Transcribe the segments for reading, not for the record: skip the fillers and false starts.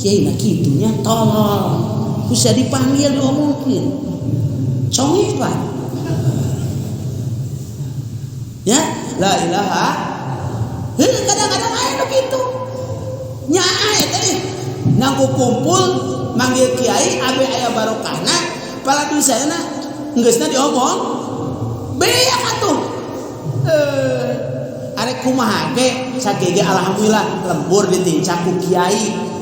Kiai na kitu nya tolol. Ku dipanggil diomongkeun. Congik Pak. Ya, la ilaha. Heuh kadang-kadang aya nu kitu. Nyaah eta teh. Nangku kumpul manggil kiai abe aya barokahna, pala dusana geusna diomong. Beak atuh. Arek kumaha ge sagege alhamdulillah lembur ditincak ku kiai.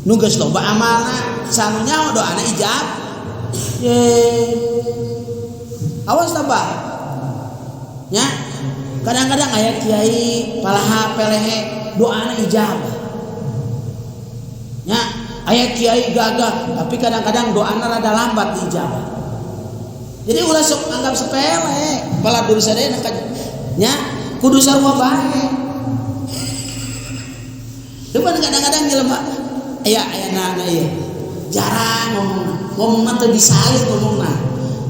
Nu geus loba amalna, sanu nyaho doana ijab. Ye. Awas tabah. Nya, kadang-kadang aya kiai palaha pelehe doana ijabah. Nya, aya kiai gagah tapi kadang-kadang doana rada lambat diijabah. Jadi ulah sok anggap sepele, pala dulu sadayana nya kudu sarua bae. Cuman kadang-kadang jelema aya aya na ieu. Jarang ngomongna, ngomongna teu disalin ngomongna.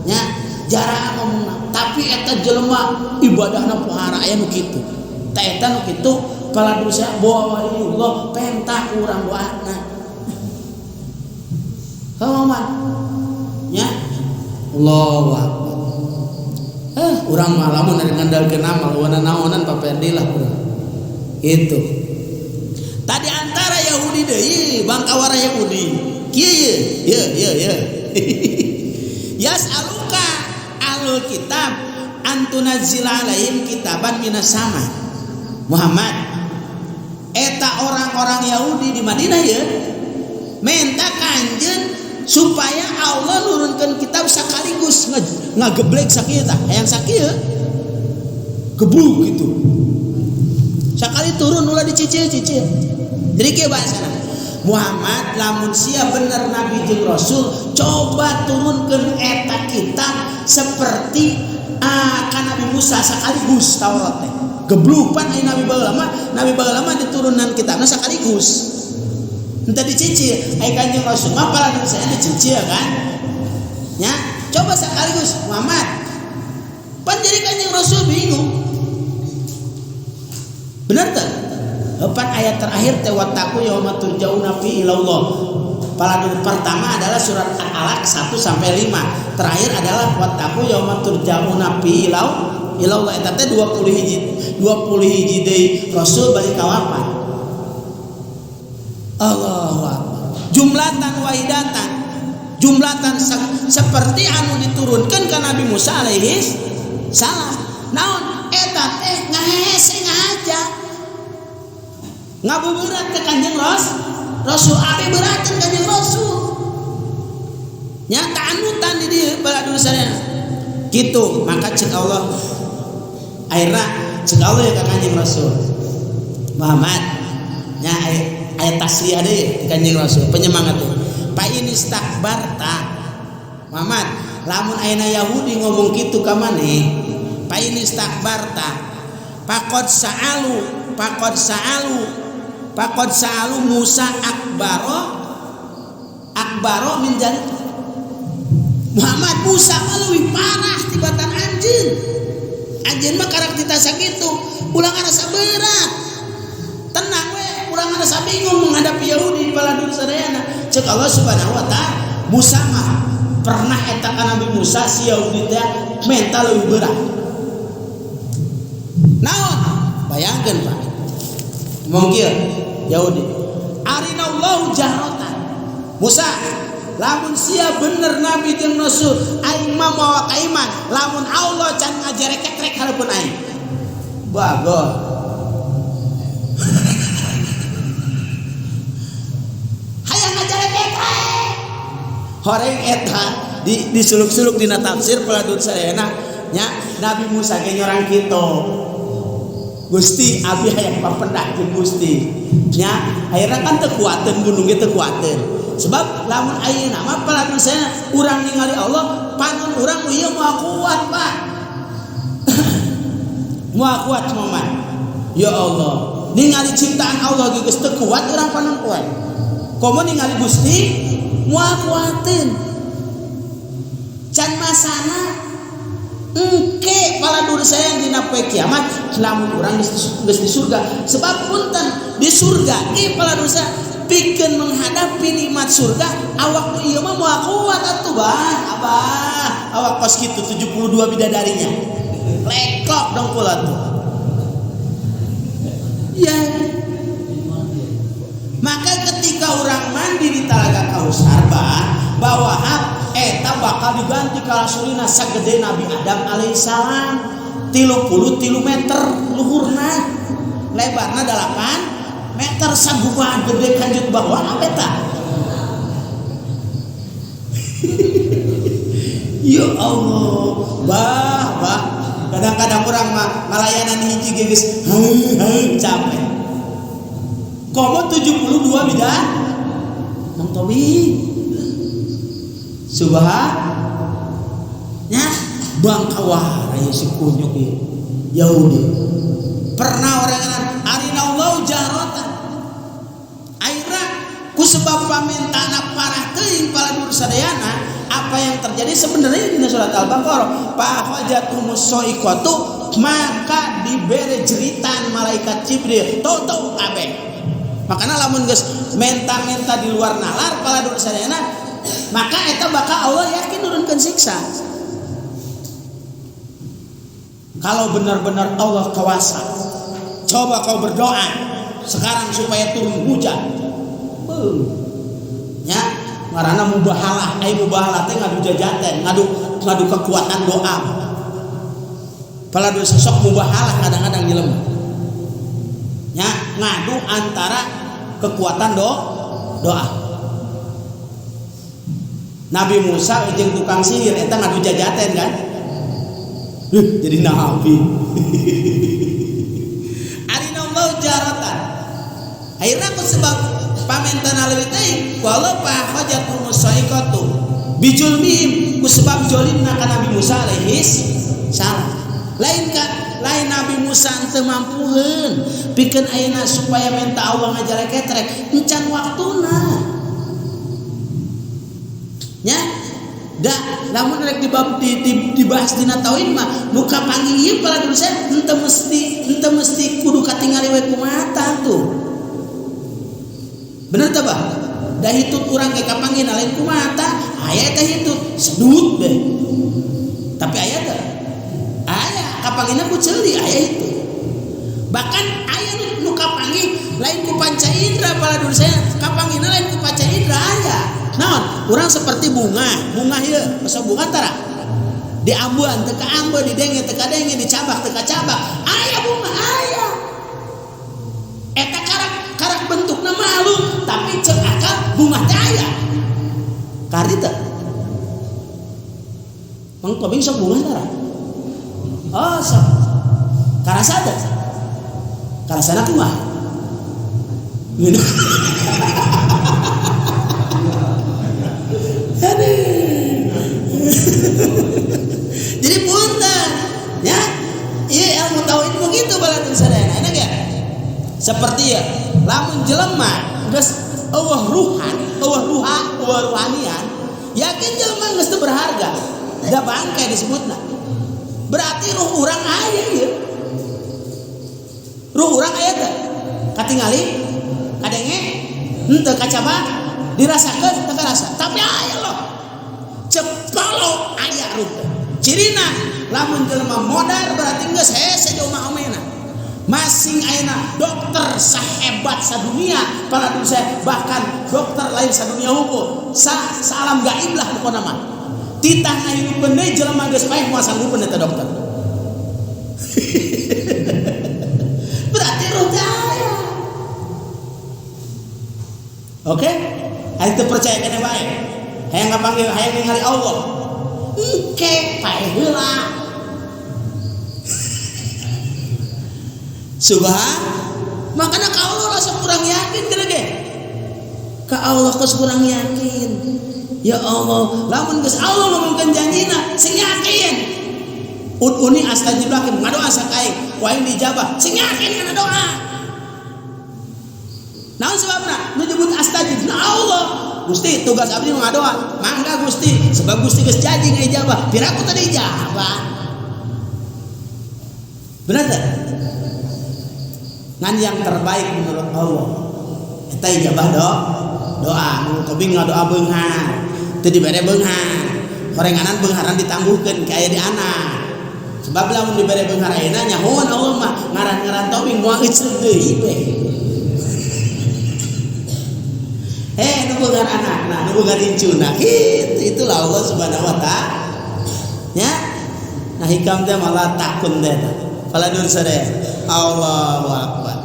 Nya, jarang ngomongna, tapi eta jelema ibadahna pohara aya nu kitu. Ta eta nu kitu pala dosa bawa waliullah penta urang doana. Heuh mah. Nya, Allahu akbar. Urang mah lamun ari ngandalkeun amal wana naonan Pak Ferdi lah urang. Itu. Tadi antara Yahudi deui bangkawara Yahudi. Kieu ye, ye ye ye. Yas'aluka ahlul kitab an tunazzila alaihim kitaban minas sama. Muhammad eta orang-orang Yahudi di Madinah ye minta ka anjeun supaya Allah nurunkeun kitab sekaligus ngageblek sakieu tah hayang sakieu gebuk gitu sekali turun ulah dicicil-cicil. Jadi kieu bahasana Muhammad lamun sia bener nabi jeung rasul coba turunkeun eta kitab seperti ka Nabi Musa sekaligus Taurat teh geblupan aya Nabi baheula mah Nabi baheula mah diturunan kitabna sekaligus entah dicicil aya Kanjeng Rasul mah pala saya dicicil kan ya coba sekaligus Muhammad pan jadi Kanjeng Rasul bingung bener tak? Empat ayat terakhir teh wattaqu yauma turja'una fi ilallah. Pala pertama adalah surat Al-Alaq 1 sampai 5. Terakhir adalah wattaqu yauma turja'una fi ilallah eta teh 20 hiji deui Rasul balik ka wafat. Allahu akbar. Jumlatan wahidatan. Jumlatan seperti anu diturunkan ka Nabi Musa alaihi salam. Naon eta teh ngahese ngahaja. Ngabuburat ke Kanjeng Rasul abi beraten Kanjeng Rasul. Nya ta'anutan di dieu bala sadayana. Kitu maka cek Allah akhirna cek Allah ya ka Kanjeng Rasul. Muhammad nya ayat tasliyah deui di Kanjeng Rasul penyemangat teh. Fa in istakbarta Muhammad lamun ayeuna Yahudi ngomong kitu ka maneh fa in istakbarta faqad sa'alu faqad sa'alu faqad sa'alu Musa akbaro akbaro min jannah. Muhammad Musa mah leuwih parah tibatan anjeun. Anjeun mah karak tita sakitu ulah ngarasa berat. Tenang we urang ngarasa bingung menghadapi Yahudi baladun sadayana. Cek Allah Subhanahu wa taala Musa mah pernah eta ka Nabi Musa si Yahudi teh mental leuwih berat. Naon? Bayangkeun Pak. Mungkin Yahudi arinallahu jahratan. Musa lamun sia bener nabi jeung rasul aing mah mawa kaiman lamun Allah can ngajereketrek hareupeun aing. Bagus. Hayang ngajereketrek. Horeng eta di disuluk-suluk dina tafsir peladun sadayana nya Nabi Musa ge nyorang kitu. Gusti abi hayang papendak jeung Gusti. Nya akhirna kan teu kuateun gunung ge teu kuateun. Sebab lamun ayeuna mah peladun sadayana urang ningali Allah panon urang ieu moal kuat Pak. Moal kuat moman. Ya Allah, ningali ciptaan Allah ge geus teu kuat urang panon kuat. Komo ningali Gusti moal kuateun. Can masana engke paladur saya dina poe kiamat lamun urang geus di surga. Sebab punten di surga ge paladur saya Pikeun menghadapi nikmat surga awak nu ieu mah moal kuat atuh bah abah awak kos kitu 72 bidadarinya leklok dongkul atuh ya. Maka ketika orang mandi di Talaga Kausar bah bawahap eta bakal diganti kalasurina sagede Nabi Adam alaihissalam 33 meter luhurna lebarna 8 meter sagubahan gede kanjut bawah apa eta. Ya Allah bah bah kadang-kadang orang mah ngalayanan hiji ge geus capek. Komo 72 bidah Mang Tobi subhan nya bangkawar aya si kunyuk ieu Yahudi pernah orang arinallahu jahratan akhirna ku sebab pamintana parah teuing paladur sadayana apa yang terjadi sebenarnya dina surat Al-Baqarah fa akhajatuhumus sa'iqatu maka dibere jeritan malaikat Jibril toto kabeh. Makanya lamun geus menta-menta di luar nalar paladur sadayana maka eta bakal Allah yakin nurunkeun siksa. Kalau benar-benar Allah kuasa, coba kau berdoa sekarang supaya turun hujan. Beuh. Nya ngaranna mubahalah, ai mubahalah teh ngadu jajaten, ngadu kekuatan doa. Paladur sosok mubahalah kadang-kadang jelema. Nya ngadu antara kekuatan doa. Nabi Musa jeung tukang sihir eta ngadu jajaten kan? Jadi nabi. Arinallahu jaratan. Akhirna ku sebab pamentana leuwih teuing walau fa khajatumus sa'iqatu bijulmihim ku sebab jolimna ka Nabi Musa alaihis salam. Lain ka lain Nabi Musa teu mampuheun pikeun ayeuna supaya menta Allah ngajaleketrek encan waktuna. Nya da lamun rek dibahas dina tauhid mah nu kapanggih ieu pala dulu saya henteu mesti kudu katingali we ku mata tuh. Bener teh bah? Da hitut urang ge kapanggih lain ku mata, aya eta hitut sedut deh. Tapi aya teh aya kapanggihna ku ceuli aya itu. Bahkan aya nu kapanggih lain ku panca indra pala dulu saya kapanggihna lain ku panca indra aya. Naon? Urang seperti bunga, bunga ieu, masa bunga tara? Diambuan teu kaambeun, didenge teu kadenge, dicabak teu kacabak. Aya bunga aya. Eta karak bentukna malu, tapi ceuk akal bunga teh aya. Kardi teu? Mang Tobing sok bunga tara? Oh, sok. Karasa teu? Karasana kumaha? Jadi punten ya, iya ilmu tauhid begitu balatun sadayana enak ya. Seperti ya, lamun jelema geus eueuh ruhan, eueuh ruha, eueuh ruhanian, yakin jelema geus teu berharga. Da bangke disebutna. Berarti ruh urang aya ieu. Ruh urang aya teh. Katingali, kadenge, henteu kacabak, dirasakeun teu karasa. Tapi aya loh. Cepalo aya ruh. Cirina lamun jelema modar berarti geus hese di omah-omena. Masing ayeuna dokter sahebat sadunia para saya bahkan dokter lain sadunia hukum sa alam gaib lah pokona mah. Titah ngahirupkeun deui jelema geus paeh moal sanggupeun eta dokter. Berarti ruh teh aya. Oke? Hayang teu percaya keneh bae. Hayang ngapanggil hayang ningali Allah. Engke paeh heula. Subhan. Makanya ka Allah rasa kurang yakin kena ge. Ka Allah geus kurang yakin. Ya Allah, lamun geus Allah ngomongkeun janjina, sing yakin. Ud'uni astajib lakum, ngadoa sakaing, ku aing dijabah, sing yakin kana doa. Naon sebabna? Nu nyebut astajib na Allah. Gusti, tugas abdi ngadoa. Mangga Gusti, sebab Gusti geus janji ngijabah. Piraku tadi ijabah. Benar teh? Ngan yang terbaik menurut Allah. Eta ijabah doa Mang Tobing ngadoa beunghar teu dibere beunghar horenganan beungharan ditangguhkeun ka aya di anak sebab lamun dibere beunghar ayeuna nyahoan Allah mah ngaran-ngaran Tobing moal euceuk deui we. Nu beunghar anakna, nu beunghar incuna kitu itulah Allah Subhanahu wa taala nya. Nah hikam teh malah takun teh faladur sadaya Allahu akbar.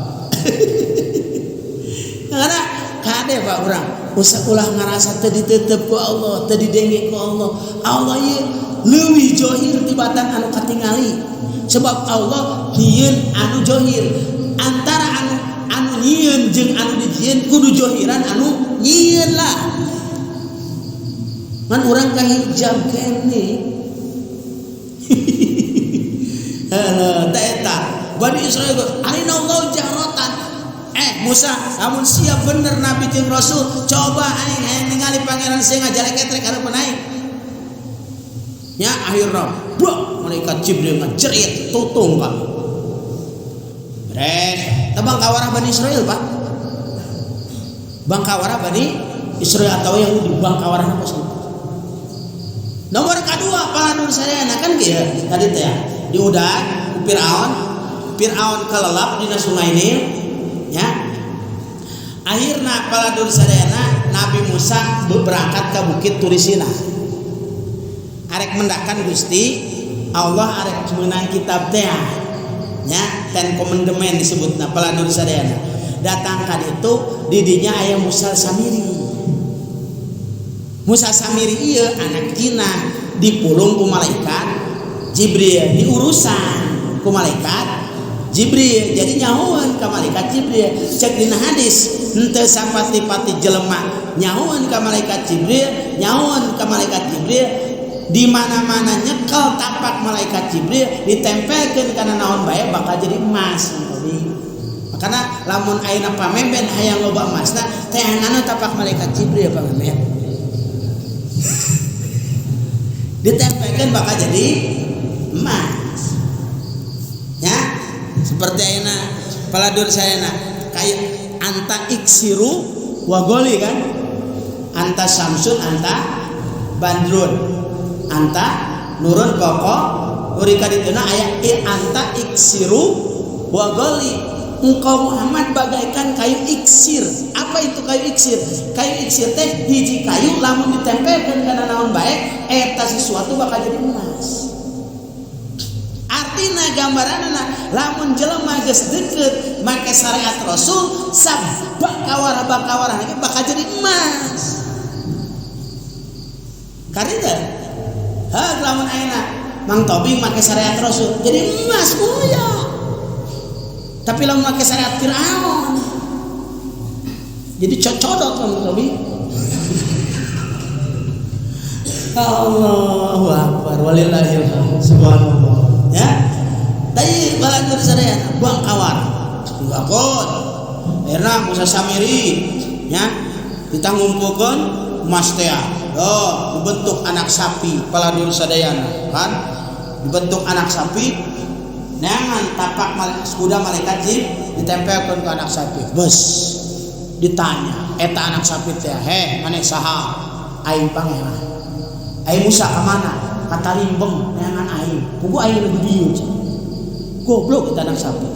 Karena kade Pak urang usah ulah ngarasa teu ditetep ku Allah, teu didenge ku Allah. Allah ieu leuwih johir tibatan anu katingali. Sebab Allah nyieun anu johir. Antara anu nyieun jeung anu dijieun kudu johiran anu nyieun lah. Ngan urang kahijab keneh. Heuh, teh eta. Bani Israil arina Allah jahratan. Musa, lamun siap bener nabi jeung rasul, coba aing hayang ningali pangeran sia ngajaleketrek hareupeun aing. Nya akhirna, blok malaikat Jibril ngajerit tutung kami. Beres, teh bangkawarah Bani Israil, Pak. Bangkawarah Bani Israil atau Yahudi bangkawarah kos kitu. Nomor kedua palanur sadayana kan kieu tadi teh ya. Diudag ku Firaun, Firaun kelelap dina sungai Nil ya. Akhirna paladur sadayana Nabi Musa berangkat ke Bukit Turisina. Arek mendakan Gusti Allah arek meunang kitab teh nya, Ten Commandment disebutna paladur sadayana. Datang ka ditu didinya aya Musa Samiri. Musa Samiri ieu anak Cina dipulung ku malaikat Jibril, diurusan ku malaikat Jibril. Jadi nyahoan ka malaikat Jibril. Cek dina hadis henteu sapati-pati jelema nyahoan ka malaikat Jibril, nyahoan ka malaikat Jibril di mana-mana nyekel tapak malaikat Jibril ditempelkeun kana naon bae bakal jadi emas. Makana lamun ayeuna pamemben hayang loba emasna teanganna tapak malaikat Jibril pamemben. Ditempelkeun bakal jadi emas. Ya, seperti ayeuna paladur sayana kayak anta iksiru wa goli kan? Anta samsun anta bandrun. Anta nurun pokok nuri kadituna aya anta iksiru wa goli. Engkau Muhammad bagaikan kayu iksir. Apa itu kayu iksir? Kayu iksir teh hiji kayu lamun ditempelkeun kana naon bae eta sesuatu bakal jadi emas. Artina gambaranna lamun jelema geus deukeut make syariat Rasul sabakawarah bakawarah bakal jadi emas. Karena heuh lamun ayeuna Mang Tobing make syariat Rasul jadi emas mulia. Tapi lamun make syariat Firaun jadi cocodot Mang Tobing. Allahu akbar walillahil hamd subhanallah. Ya. Tadi balagur sadayana bangkawar. Ngakon. Akhirna Musa Samiri nya ditanggumpulkeun emas teh. Oh, dibentuk anak sapi paladur sadayana kan? Dibentuk anak sapi neangan tapak kuda malaikat jin ditempelkeun ke anak sapi. Bes. Ditanya, eta anak sapi teh, heh maneh saha? Aing pangeran. Aing Musa ka mana? Kata rimbeng neangan aing. Pugu aing nu di dieu. Goblok eta anak sapi.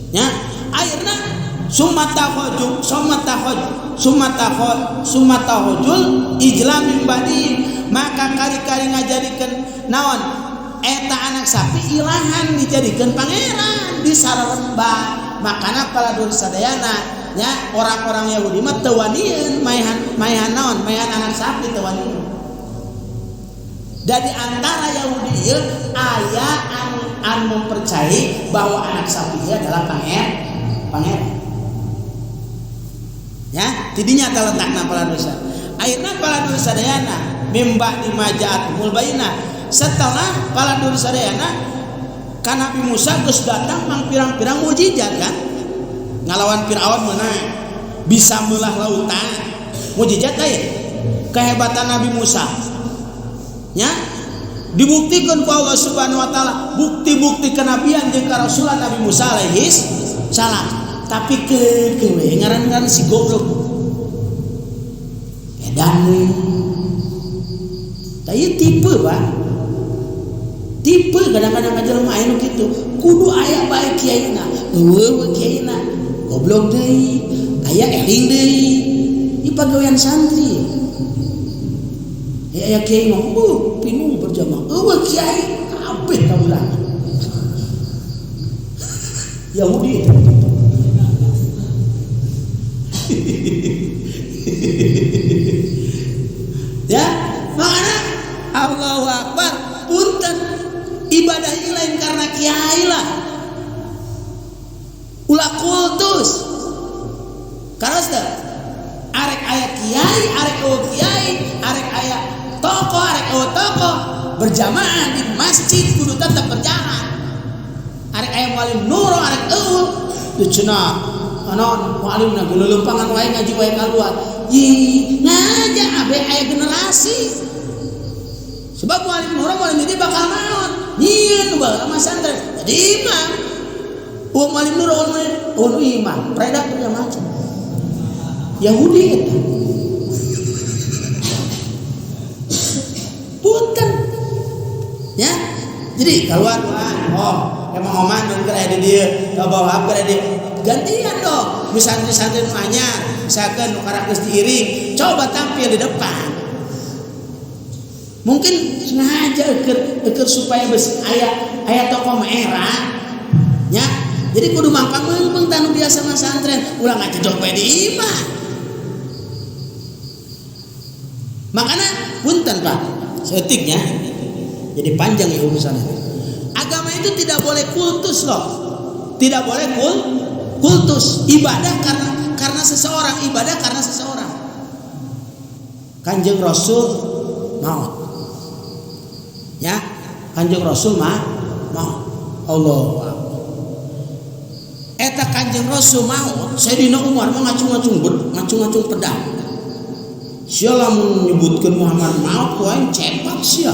Nya, akhirna summa takhojul summa takhojul ijla min badi, maka kali-kali ngajadikeun naon eta anak sapi ilahan dijadikeun pangeran di sararembah. Makana paladur sadayana nya orang-orang Yahudi mah teu wanian maehan naon maehan anak sapi teu wanian. Dari antara Yahudi ieu aya anu mempercayai bahwa anak sapi ieu adalah pangeran. Ya, tidinya terletakna paladur. Akhirna paladur sadayana mimba di majaatul baina. Setelah paladur sadayana kan Nabi Musa geus datang mang pirang-pirang mukjizat kan? Ngalawan Firaun meunang, bisa meulah lautan. Mukjizat lain. Kehebatan Nabi Musa. Ya, dibuktikan ku Allah Subhanahu wa taala bukti-bukti kenabian jeung karasulan Nabi Musa alaihi salam. Tapi ke we ngaran-ngaran si goblok. Edan we. Tah ieu tipe, Pak. Tipe kadang-kadang jelema aya nu kitu. Kudu aya bae kiaina. Eueuh kiaina. Goblok deui, aya eling deui. Ieu pagawean santri. Aya kiai mah pinuh berjamaah. Eueuh kiai kabeh kabulangan. Yahudi itu begitu. Ya, makanya Allahu Akbar, punten ibadah ini lain karena kiai lah. Ulah kultus. Karos teh arek aya kiai, arek eueuh kiai, arek aya tokoh, arek eueuh tokoh, berjamaah di masjid kudu tetap berjalan. Arek aya muallim nuro, arek eueuh teu cenah anon muallimna geuleumpangan wae ngaji wae kaluar. Ih, ngaja abe aya generasi. Sebab muallim nuro muallim ini bakal naon? Nyieun baheula mah santri. Jadi imam. Uang muallim nuro uang imam, predak macam. Yahudi eta. Punten. Ya. Jadi keluar oh, emang oman dong keur aya di dieu, ka bawah keur aya di gantian dong. Nu santri-santri nu anyar, misalkan nu karak geus diiring, coba tampil di depan. Mungkin sengaja eukeur supaya bes aya tokoh merah. Nya. Jadi kudu mangpang meungpeung tanu biasa mah santren, ulah ngacedok we di imah. Makana punten Pak, seetiknya. Jadi panjang ya urusannya. Agama itu tidak boleh kultus loh. Tidak boleh kultus. Ibadah karena seseorang, ibadah karena seseorang. Kanjeng Rasul maut. Ya, Kanjeng Rasul maut. Allahu Akbar. Eta Kanjeng Rasul maut, Sayyidina Umar mah ngacung-ngacung pedang. Sia lamun nyebutkeun Muhammad maut ku aing cepat sia.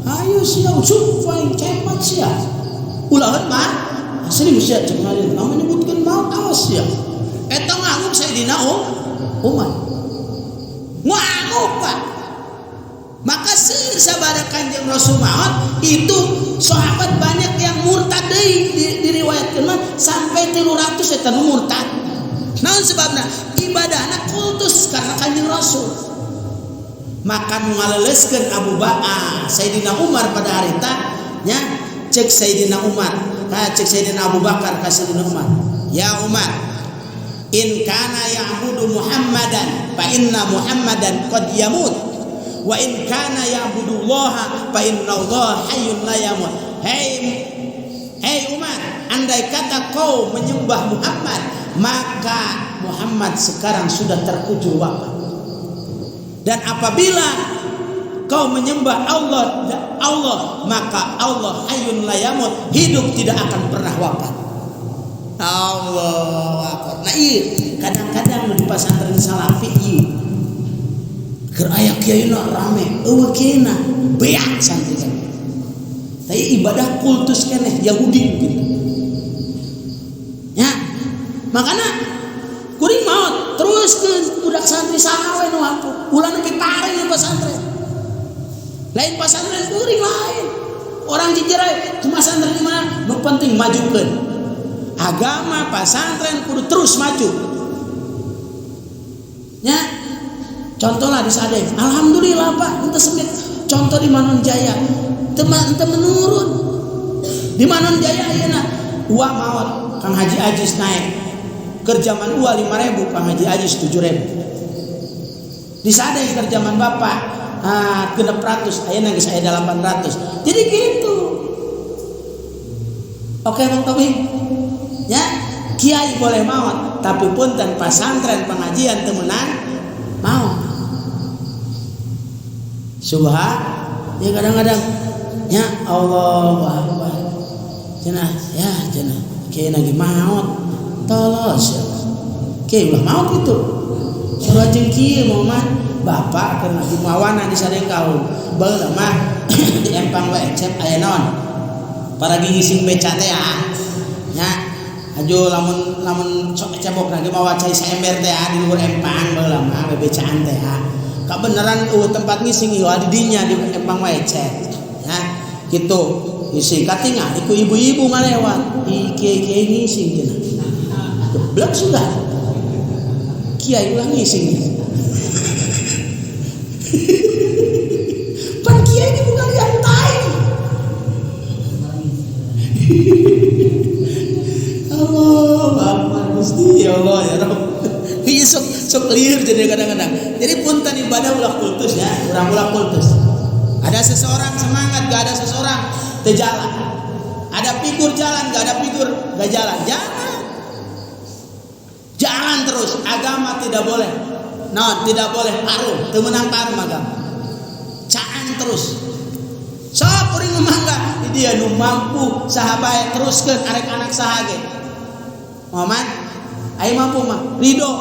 Ayo sia usup aing cepat sia. Ulaheun mah asli sia cek ngalir lamun nyebutkeun maut awas sia. Eta ngamuk Sayyidina Umar. Ngamuk Pak. Maka seueur sabada Kanjeng Rasul maut itu sahabat banyak yang murtad deui diriwayatkeun mah sampai 300 eta nu murtad. Naon sebabna? Ibadahna kultus karena Kanjeng Rasul. Maka nu ngaleleuskeun Abu Bakar, Sayyidina Umar pada harita nya cek Sayyidina Umar, ka cek Sayyidina Abu Bakar ka Sayyidina Umar. Ya Umar, in kana ya'budu Muhammadan fa inna Muhammadan qad yamut. Wa in kana ya'budullaha fa innallaha hayyun la yamut. Hei Umar, andai kata kau menyembah Muhammad, maka Muhammad sekarang sudah terkujur wafat. Dan apabila kau menyembah Allah, maka Allah hayyun la yamut, hidup tidak akan pernah wafat. Allahu Akbar. Nah iya, kadang-kadang di pesantren salafi ieu keur aya kiaina rame, eueuh kiaina beak santri kan. Tapi ibadah kultus keneh Yahudi gitu. Ya. Makana kuring maot terus ke budak santri saha we nu ampuh. Ulah nepi paring di pesantren. Lain pesantren kuring lain. Orang Cijerai cuma santri di mana? Nu penting majukeun. Agama pesantren kudu terus maju. Ya. Contohlah di Sadeng. Alhamdulillah Pak, ente semit. Contoh di Manonjaya. Teu menurun. Di Manonjaya ayeuna uang maot Kang Haji Ajis naik. Keur zaman ua 5.000, Kang Haji Ajis 7.000. Di Sadeng keur zaman Bapak 600, ayeuna geus aya 800. Jadi gitu. Oke Bang Tobing. Ya, kiai boleh maot, tapi punten pasantren pengajian teu meunang maot. Subhan, ya kadang-kadang ya Allahu Akbar. Cenah, ya cenah, kiai lagi maot. Tolos ya. Kiai ulah maot itu. Surah jeung kieu mau mah bapak keur ngaji mawana di Sadeng kaum. Baheula mah di empang we ecep aya naon? Para ngising beca teh ya. Nya, Aju lamun lamun cebok lagi mawa cai saember teh di luhur empang baheula mah bebecaan teh. Kabeneran tempat ngising ieu di dinya di empang wae cek. Ya, gitu. Ngising katingal iku ibu-ibu ngalewat. Kiai-kiai ngising cenah. Geblek sudah. Kiai ulah ngising. Pan kiai ini bukan yang tai. Allah Akbar Gusti ya Allah ya Rabb. Iya sok liur jadi kadang-kadang. Jadi punten ibadah ulah kultus ya, urang ulah kultus. Ada seseorang semangat, gak ada seseorang teu jalan. Ada figur jalan, gak ada figur gak jalan. Jangan. Jalan terus, agama tidak boleh. No, tidak boleh paruh, teu meunang paruh agama. Caan terus. Sok kuring mangga di dia nu mampu saha bae teruskeun arek anak saha ge. Muhammad aing mampu mah ridho,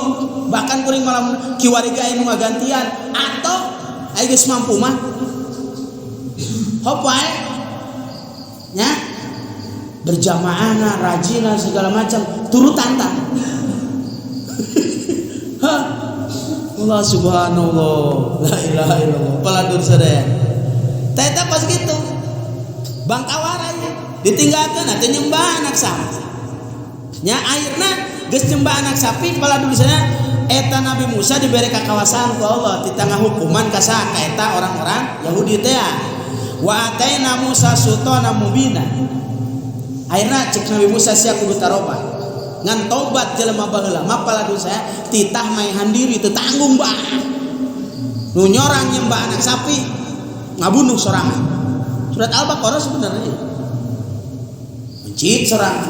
bahkan kuring malam kiwari ge aya nu ngagantian atau aing geus mampu mah hop wae nya berjamaahna rajina segala macam turutan tah. Allah subhanallah la ilaha illallah paladur sadaya. Teta pas gitu bangkawara ieu ditinggalkeun atuh nyembah anak sapi. Nya akhirna geus nyembah anak sapi paladur sadaya eta Nabi Musa dibere kakawasaan ku Allah di tengah hukuman ka saha ka eta orang-orang Yahudi teh. Wa ataina Musa sultana mubina. Akhirna cek Nabi Musa sia kudu tarobat. Ngan tobat jelema baheula mah paladur sadaya titah maehan diri teu tanggung bah. Nu nyorang nyembah anak sapi ngabunuh sorangan. Surat Al-Baqarah sebenarnya. Mencit sorangan.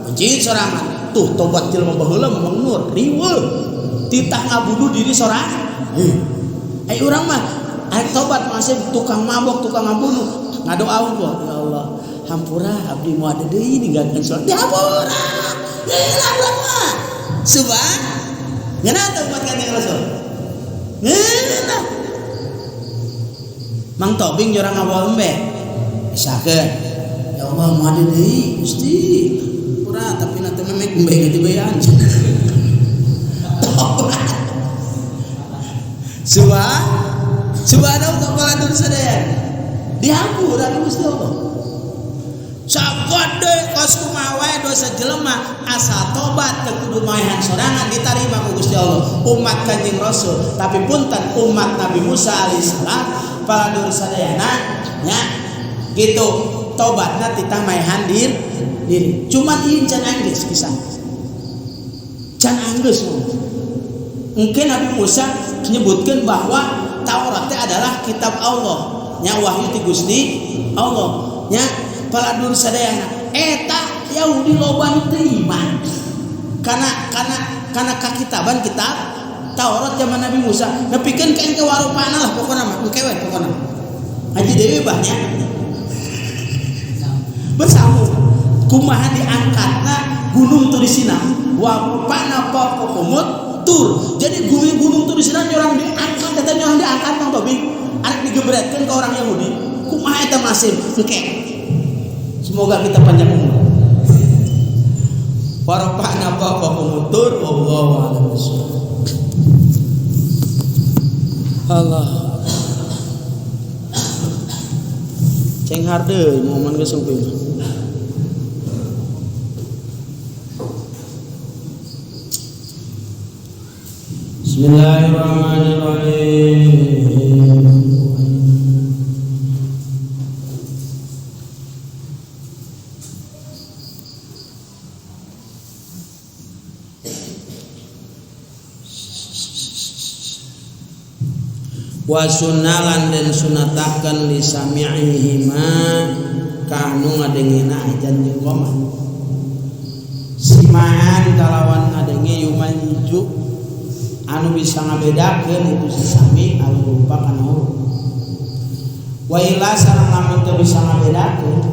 Mencit sorangan. Tuh tobat jelema baheula mah nur riweuh. Titah ngabunuh diri sorangan. Ai urang mah arek tobat masih tukang mabok, tukang ngabunuh. Ngadoa unggul, ya Allah, hampura abdi moal deui ninggalkeun salat. Dihampura. Geula urang mah. Subhan. Ngeunah teu umat Kanjeng Rasul? Ngeunah. Mang Tobing jurang ngawal embe. Misalkan, ya Allah moal deui Gusti. Hampura tapi na teh memek embe ge dibayan. Tobat. Subhan. Subhanallah kepala dur sadaya. Dihampura ku Gusti Allah. Sagede kos kumaha wae dosa jelema asal tobat teu kudu maehan sorangan ditarima ku Gusti Allah. Umat Kanjeng Rasul, tapi punten umat Nabi Musa alaihissalam paladur sadayana nya gitu tobatna titah maehan diri. Cuman ieu can anggeus kisah. Can anggeus. Mungkin Nabi Musa menyebutkan bahwa Taurat teh adalah kitab Allah, nya wahyu ti Gusti Allah, nya paladur sadayana eta Yahudi loba nu teu iman. Karena kakitaban kitab Taurat zaman Nabi Musa nepikeun ka engke warupana lah pokona mah engke we pokona. Haji deui bah nya. Bersambung kumaha diangkatna gunung Turisina wa rupana fawqahumut tur. Jadi gunung Turisina nyorang diangkat eta nyorang diangkat Mang Tobing arek digebretkeun ka orang Yahudi. Kumaha eta masih engke. Semoga kita panjang umur. Warafa'na fawqahumut tur wallahu a'lam bishawab. Allah. Cenghar deui momen geus sumping. Bismillahirrahmanirrahim. Wa sunnalan dan sunatakan li sami'ihima kanu ngadengena ajan jeung qomat simaan kalawan ngadenge yumanju anu bisa ngabedakeun itu si sami anu rupa kana huruf wa ila sareng lamun teu bisa ngabedakeun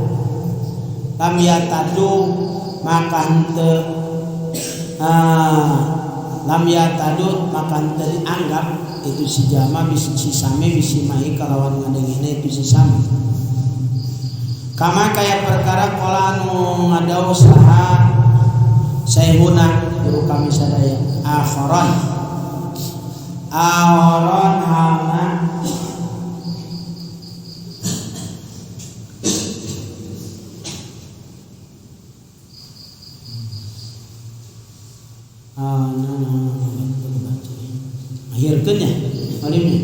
lam yatadu maka henteu lam yatadu maka henteu dianggap itu si jama si sami bisimahi kalawan ngadengena itu si sami kama kaya perkara kala anu ngadau saha Sayhuna guru kami sadaya akharon akharon halna akhirkeun nya alimnya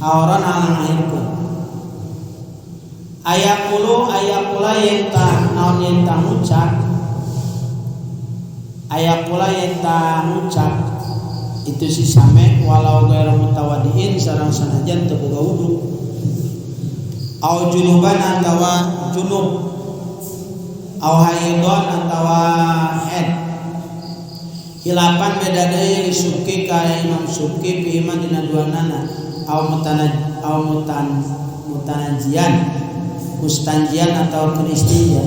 akharon halna akhirkeun ayaqulu ayaqula yenta naon yenta ngucap ayaqula yenta ngucap itu si same walau gairu mutawadiin sareng sanajan teu boga wudu au junuban atawa junub au haidon atawa haid hilapan beda deui Subki ka Imam Subki fi iman dina duanana au mutanaj au mutan mutanajian mustanjian atau kenistinja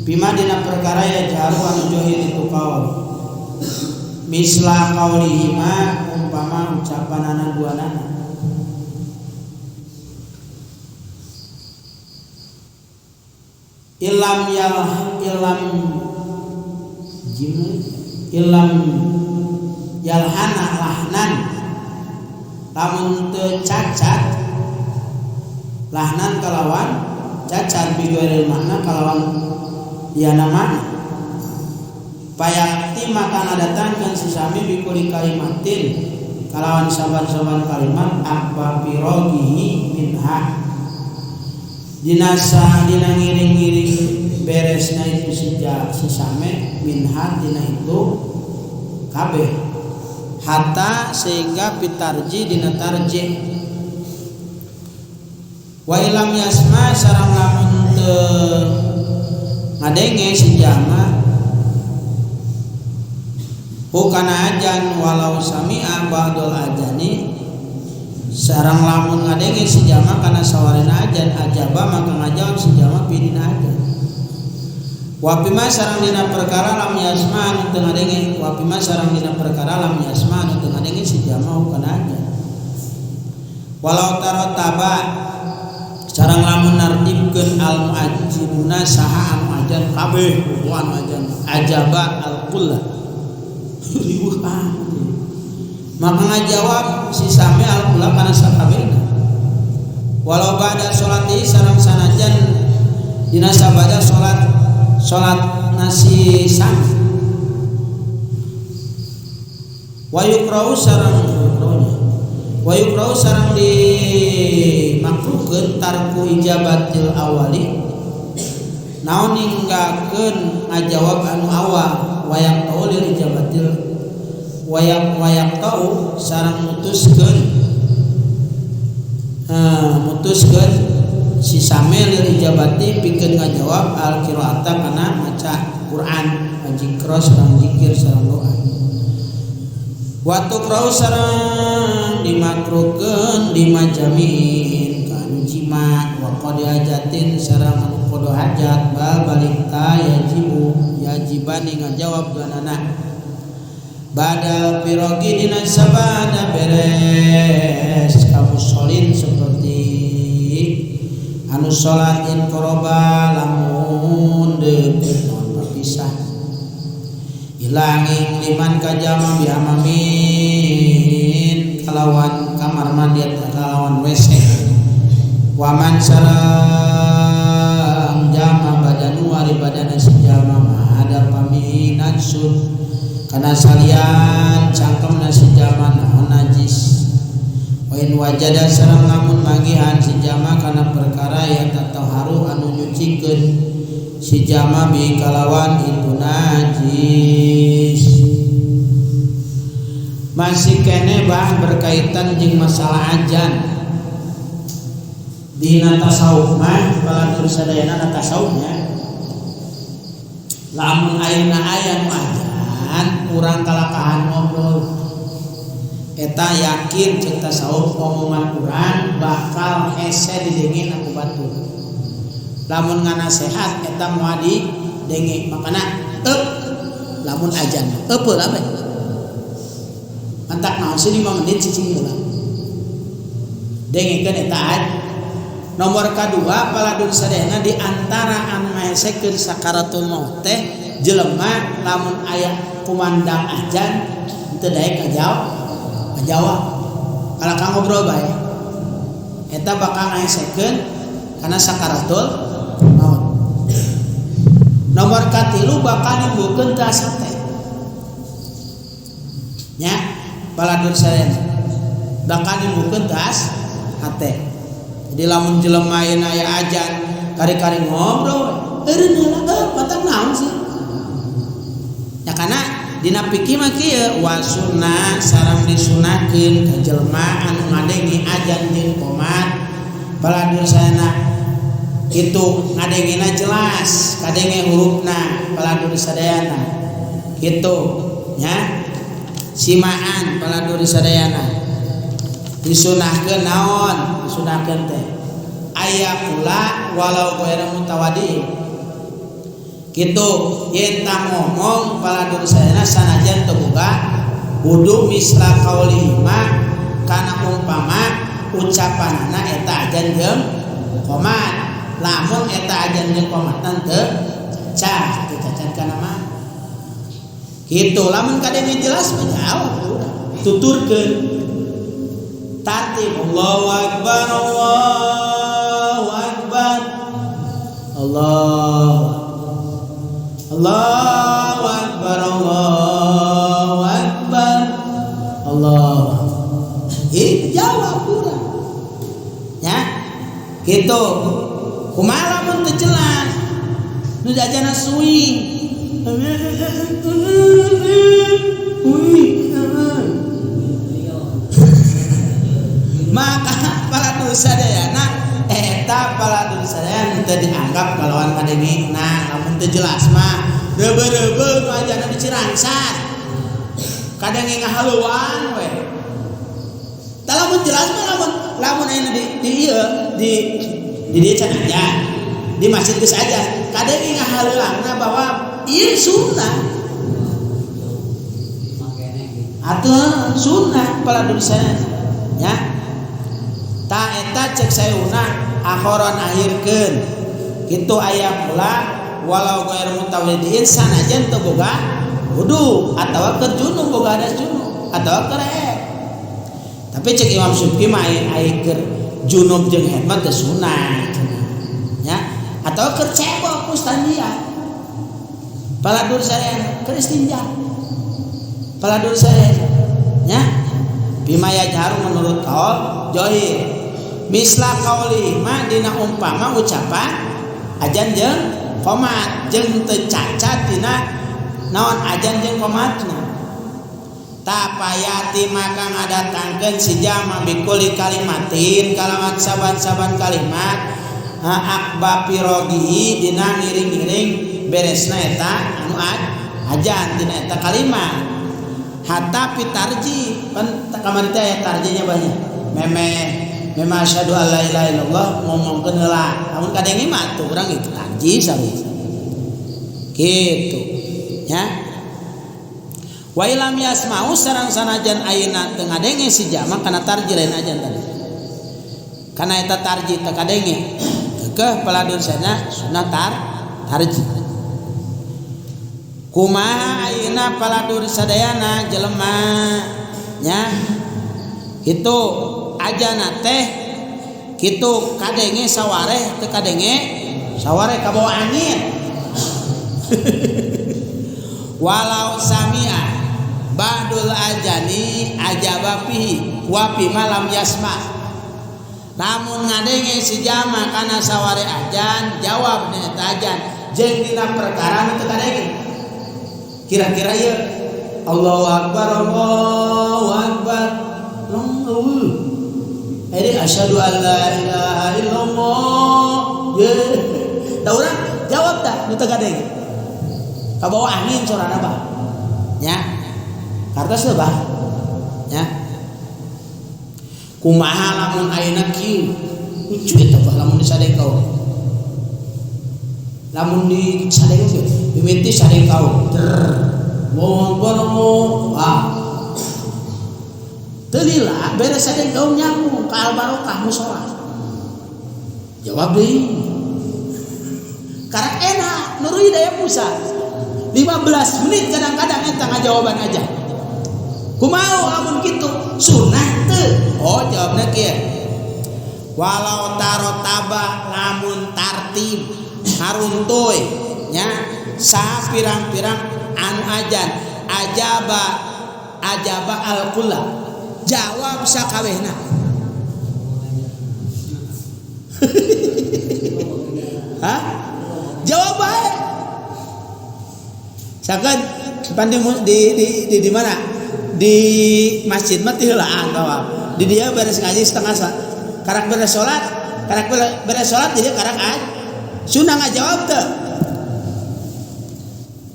bima dina perkara ya jaru anu johir itu kaul misla qaulihima umpama ucapanana duanana ilam yal ilam jim ilam yalhana lahnan lamun teu cacat lahnan kalawan cacat bighairil makna kalawan liana makna payakti maka ngadatangkeun si sami bikuli kalimatin kalawan saban-saban kalimat apa pirogihi minha dinasa dina ngiring-ngiring beresna itu si same minha dina itu kabeh hatta sehingga pitarji dina tarjih wa ilam yasma sareng lamun teu ngadenge si jama hukana ajan walau sami'a ba'dul ajani sareng lamun ngadenge si jama kana sawarina ajan ajaba maka ngajawab si jama pidina ajan wa bima sareng dina perkara lam yasma anu teu ngadenge wa bima sareng dina perkara lam yasma anu teu ngadenge si jama hukana ajan walau tarotaba sareng lamun nartibkeun al muajjinuna saha anu ajan kabeh anu ajan ajaba al kullah riweuh maka ngajawab si sami al kullah kana sakabehna walau ba'da sholati sareng sanajan dina sabada salat salat nasi sami wa yuqra'u sareng wa yuqra'u sareng di makruhkeun tarku ijabatil awali naon ninggalkeun ngajawab anu awal wayak taulil ijabatil wayak wayak tau sareng mutuskeun mutuskeun si same lil ijabati pikeun ngajawab al qiraata kana maca Quran zikra sareng zikir sareng doa waktu krau sareng dimakruhkeun dimajamiin kanu jima wa qadi hajatin sareng anu qada hajat bal balik ta yajibu yajibani ngajawab duanana badal pirogi dina sabada beres kamu solin seperti anu salat in qoroba lamun deukeut naon berpisah ilanging liman kajama bihamamin kalawan kamar mandi kalawan WC waman sareng jama badanu ari badana si jama mahada paminatsun kana salian cangkemna si jama naon najis wa in wajada sareng lamun manggihan si jama kana perkara ya tataharu anu nyucikeun si jama bi kalawan itu najis. Masih kene bah berkaitan jeung masalah ajan dina tasawuf mah balantur sadayana na tasawufnya lamun ayeuna aya nu ajan urang kalakahan ngobrol eta yakin ceuk tasawuf omongan urang bakal hese didenge ku batur lamun nganasehat eta moal didenge makana eup lamun ajan eupeul abeh mantak naon sih 5 menit cicing heula dengekeun eta nomor kadua paladun sadayana di antara anu ngahesekeun sakaratul maut teh jelema lamun aya kumandang ajan teu daek ngajawab. Kalau kang ngobrol bae eta bakal ngaesekeun kana sakaratul maut. Nomor katilu bakal nimbulkeun teu asa teh. Nya baladur sadayana bakal nimbulkeun teu hate. Jadi lamun jelema ayeuna aya ajan kari-kari ngobrol eureun heula patang naon sih. Ya karena dina fikih mah kieu wa sunnah sareng disunahkeun ka jelema anu ngadenge ajan jeung qomat baladur sadayana kitu ngadengena jelas kadenge hurufna baladur sadayana kitu nya simaan baladur sadayana disunahkeun naon disunahkeun teh aya pula walau ghairu mutawadi kitu yen tah ngomong baladur sadayana sanajan teu boga wudu misla qauli ma kana umpama ucapanana eta ajan jeung qomat lamun eta ajan jeung qomatna teu cah teu cacat kana mah kitu lamun kadenge jelas mah jawab udah tuturkeun tartib Allahu akbar Allahu akbar Allah Allahu akbar Allahu akbar Allah. Itu jawab urang nya kitu kumaha lamun teu jelas nu jajana suing maka para dosa dayana eta para dosa dayana teu dianggap kalawan kadenge. Nah lamun teu jelas mah reubeureubeun nu ajana dicirangsat kadenge ngahaluan we. Tah lamun jelas mah lamun ayeuna di ieu di dieu can aja di masjid geus aja kadenge ngahaleuangna bahwa ieu sunnah atuh sunnah para dosa nya. Ta eta cek sayuna akhoron akhirkeun kitu aya pula walau ghairu mutawallidiin sanajan teu boga wudu atawa keur junub boga hadas junub atawa keur haid. Tapi cek Imam Syufi mah aya keur junub jeung haid mah teu sunah nya atawa keur cebok mustandia paladur sadayana keur istinja paladur sadayana nya bima yajharu menurut kaul johir misla kauli ma dina umpama ucapan ajan jeung qomat jeung teu cacat dina naon ajan jeung qomatna tapayati maka ngadatangkeun si jama bikuli kalimatin kalawan saban-saban kalimat akba pirogihi dina ngiring-ngiring beresna eta anu ajan dina eta kalimat hatta pitarji pan kamari teh aya tarjinya banyak memeh memang asyhadu alla ilaha illallah ngomongkeun heula lamun kadenge mah atuh urang itu tarji sami kitu nya wa ilam yasma'u sareng sanajan ayeuna teu ngadenge si jama kana tarji lain ajan tadi kana eta tarji teu kadenge keukeuh paladur sana sunah tarji kumaha ayeuna paladur sadayana jelema nya kitu ajana teh kitu kadenge sawareh teu kadenge sawareh kabawa angin walau sami'a ba'dul ajani ajaba fihi wa fi malam yasma lamun ngadenge si jama kana saware ajan jawab dina eta ajan jeung dina perkara nu teu kadenge kira-kira ieu Allahu akbar Allahu akbar ini asyhadu an la ilaha illallah. Ye. Da urang jawab dah nu teu kadenge. Kabawa angin sorana bah. Nya. Kartos teu bah. Nya. Kumaha lamun ayeuna kieu? Lucu eta bah lamun disadeng kau. Lamun disadeng kieu, mimiti sadeng kau. Ngomong ah. Telila beres sadeng kaum nyambung ka al barokah mushola. Jawab deui. Karak enak nurui daya Musa. 15 menit kadang-kadang eta ngajawaban aja. Kumaha lamun kitu? Sunah teu? Oh jawabna kieu. Walau tarotaba lamun tartib haruntuy nya saha pirang-pirang anu ajan ajaba ajaba al-kulla jawab sakabehna. Hah? Jawab bae. Sakan pan di mana? Di masjid mah teu heulaan tawaf. Di dia beres ngaji setengah karak beres salat, karak beres salat jadi karak aj. Sunah ngajawab teu?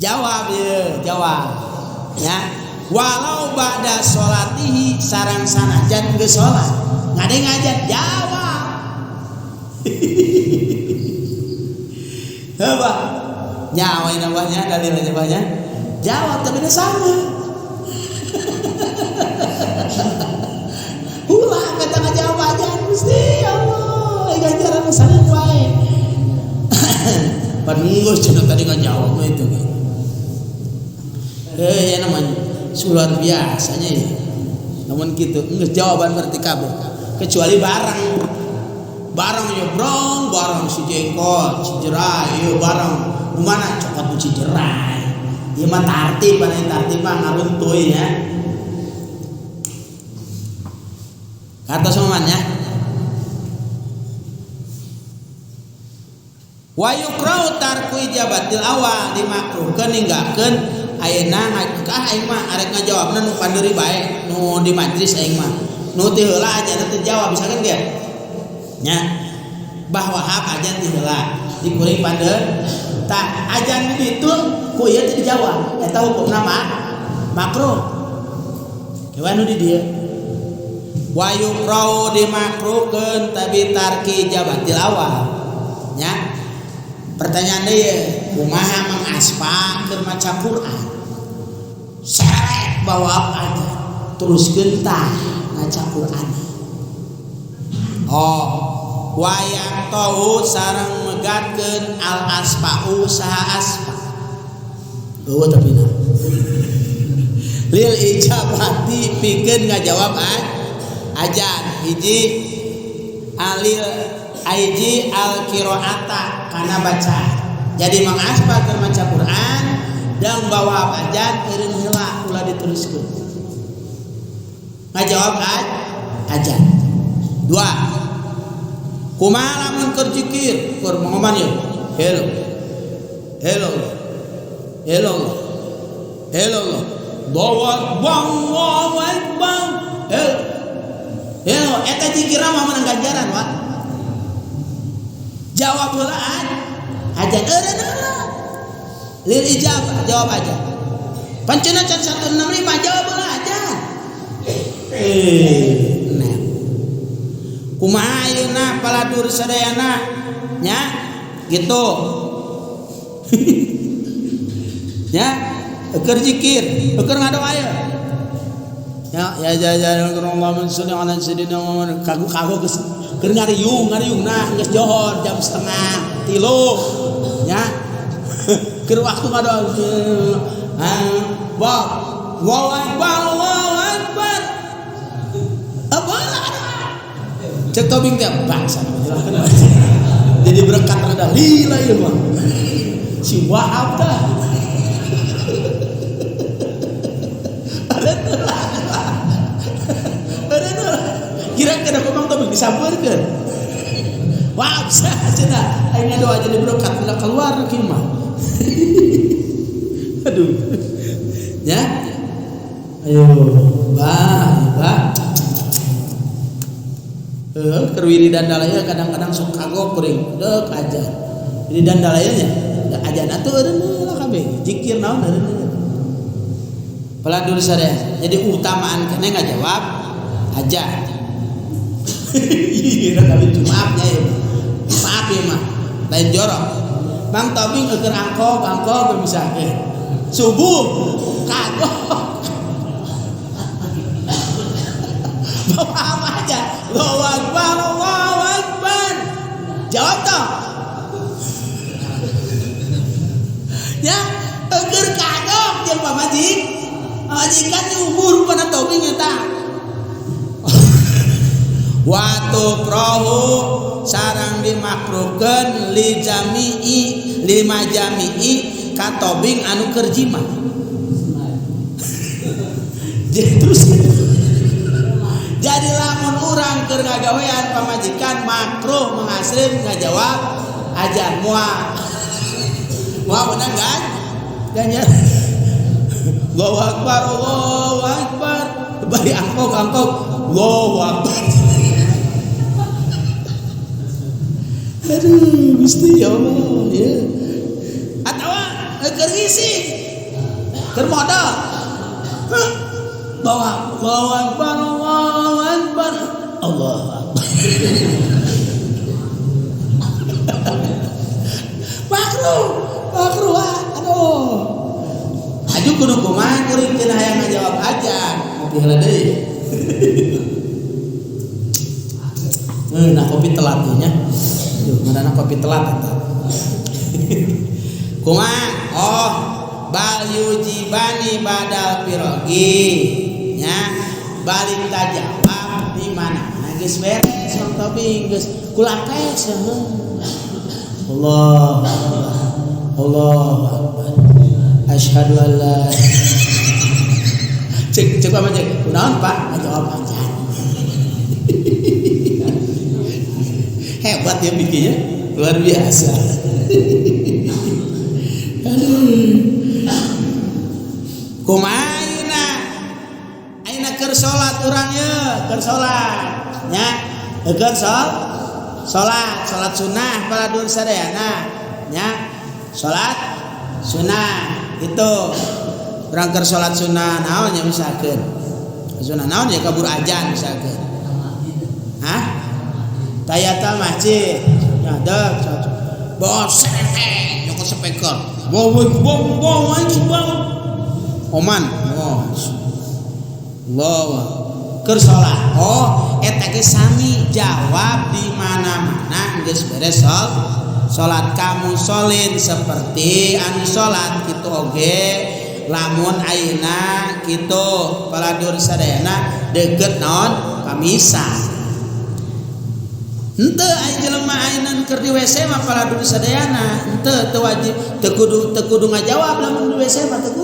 Jawab ieu, jawab. Ya. Walau ba'da salatihi sareng sanajan geus salat. Ngadeng aja jawab. Heuh bah. Nyawa namanya dalilnya banyak. Jawab tapi dia sama. Ulah kata ngajawab aja Gusti Allah, ganjaran sangat wae. Pan geus cenah tadi ngajawab itu. Ya namanya luar biasanya ya. Namun gitu, geus jawaban berarti kabeh. Kecuali barang. Barang ya brong, barang si jengkol, si jerai, ya barang. Nu mana cokot nu si jerai. Ieu mah tartib, anu tartib mah ngaruntuy ya. Kata semuanya. Wa yukrahu tarku ijabatil awal dimakruhkeun ninggalkeun ayeuna ah aing mah arek ngajawabna nu pandeuri bae nu di majlis aing mah. Nu teu heula aja teu jawab misalkan ge. Nya bahwa hak aja teu heula dikuring pandeuri tah ajan di ditu ku ieu teu dijawab eta hukumna mah makruh. Kewan nu di dieu. Wa yukrahu dimakruhkeun tabi tarki jabatil awal. Nya. Pertanyaan deui, kumaha Mang Aspa keur maca Quran? Seret bawa aja teruskeun tah maca Quran. Oh, wa yaqtau sareng megatkeun al asfa'u saha asfa. Eueuh tapi na. Lil ijabati pikeun ngajawab ajan hiji alil aiji al qiraata kana baca. Jadi Mang Aspa keur maca Quran dan bawa ajan eureun heula ulah diteruskeun. Ngajawab ajan. Dua. Kumaha lamun keur zikir, keur mangoman ieu. Hello. Hello. Hello. Hello. Allahu akbar, Allahu akbar. Hello. Hello, eta zikir mah menang ganjaran, Pak. Jawab heula ajan eureun heula. Lil ijabah jawab aja. Pancena can 165 jawab heula aja. Nah. Kumaha ayeuna paladur sadayana nya gitu. Nya keur zikir, keur ngadoa ye. Ya ya ya ya Allahumma sholli ala sayyidina Muhammad kagu-kagu geus keur ngariung ngariung nah geus johor jam 2:30 nya. Keur waktu ngadoa wa Allahu akbar Allahu akbar. Apa cek tobing teh bangsa jadi berkat rada lila ieu mah si Wahab tah. Kira-kira kumang tobing disampeurkeun. Wahab sah cenah aing ngadoa jadi berkat ulah keluar kieu mah. Aduh. Ya. Ayo, bah, bah. Keur wiridan dalaya kadang-kadang sok kagok kuring deuk aja. Wiridan dalaya nya da ajan atuh eureun lah kabeh. Zikir naon eureun. Peladur sadaya. Jadi utamaan kene ngajawab aja. Iya, kali maafnya ya. Maaf ya mah. Lain jorok. Mang Tobing keur angkog, angkog misalnya. Subuh kagok. Bawa apa aja? Allahu Akbar, Allahu Akbar. Jawab toh. Ya, keur Majikan nyubur pada tobing eta. Wa tukrahu sarang dimakruhkeun li jami'i lima jami'i ka tobing anu keur jima. Jadi terus jadi lamun urang keur ngagawean pamajikan makruh mengasrim ngajawab ajan moal. Moal menang kan? Ganjar. Allahu akbar, Allahu akbar. Bari angkok-angkok, Allahu akbar. Aduh, Gusti ya Allah, ya. Atawa keur ngisi. Keur modal. Bawa Allahu akbar, Allahu akbar. Allahu akbar. Makruh, makruh, aduh. Aju kudu kumaha kuring cenah hayang ngajawab aja. Ngopi heula deui. Nah kopi telat nya. Aduh, ngaranna kopi telat eta. Kumaha? Oh, bal yujibani badal pirogi nya balik tajawab di mana? Nah, geus beres Mang Tobing geus kulakes Allah Akbar. Allahu Akbar. Asyhadu an la cek cek apa cek kunaon Pak ngajawab aja. Hebat ya bikinnya, luar biasa. Aduh. Kumaha ayeuna? Ayeuna keur salat urang ye, keur salat nya. Keur salat, salat sunnah paladun sadayana nya. Salat sunnah itu urang keur salat sunnah naon nya misalkeun. Sunnah naon ya kabur ajan misalkeun. Hah? Tahiyatul masjid. Nah, dek bos nyokot speaker. Bom bom bom bom. Oman. Oh. Allah. Keur salat. Oh, eta ge sami jawab di mana-mana geus beres salat kamu solin seperti anu salat kitu oge lamun ayeuna kitu paladur sadayana deukeut naon kamisa. Henteu aya jelema ayeuna keur di WC mah paladur sadayana henteu teu wajib teu kudu ngajawab lamun di WC mah teu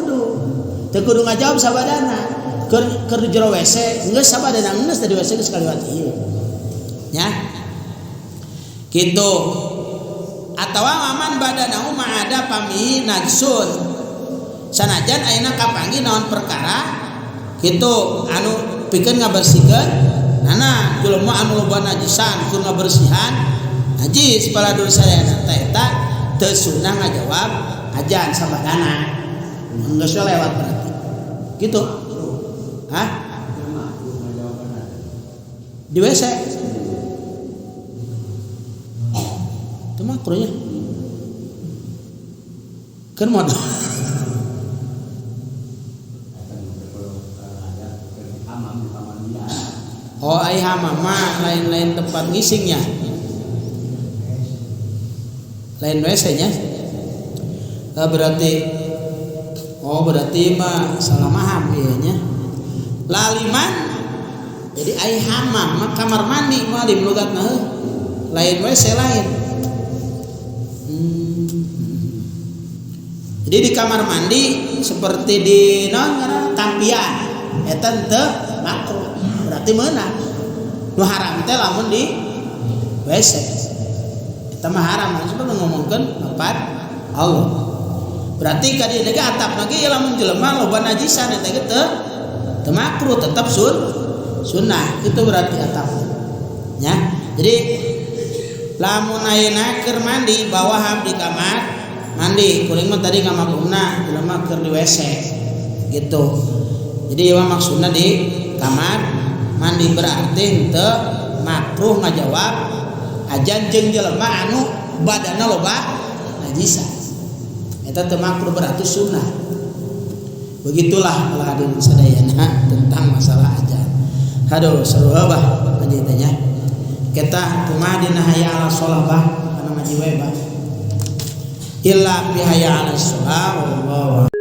kudu ngajawab sabadana keur di jero WC geus sabadana geus di WC geus kaliwat ieu nya kitu atawa aman badana mah ada pami najsun sanajan ayeuna kapanggih naon perkara kitu anu pikeun ngabersihkeun nana jelema anu loba najisan keur ngabersihan najis paladur sadayana teh eta teu sunah ngajawab ajan sabadana geus lewat berarti gitu. Hah? Di WC itu makruhnya kan modal. Oh, ai hamam mah lain-lain tempat ngisingnya. Lain WC-nya. Berarti oh berarti mah salah paham ieu nya. Laliman jadi ai hamam mah kamar mandi mah di logatna lain WC lain. Jadi di kamar mandi seperti di naon ngaranna tampian eta teu makruh. Berarti meunang. Nu haram teh lamun di WC. Eta mah haram maksudna ngomongkeun tempat Allah. Berarti ka dieu ge atap lagi lamun jelema loba najisan eta ge teu makruh tetap sunnah. Itu berarti atap. Ya. Jadi lamun ayeuna keur mandi bawah di kamar mandi kuring mah tadi ngamaklumna jelema keur di WC gitu. Jadi ieu mah maksudna di kamar mandi berarti henteu makruh ngajawab ajan jeung jelema anu badanna loba najisan. Eta teu makruh berarti sunnah. Begitulah kalau hadirin sadayana tentang masalah ajan. Aduh seru bah ngaji teh nya. Kita kumaha dina hayya ala shalah bah kana ngaji we bah. Illa bi hayya ala shalah wallahu.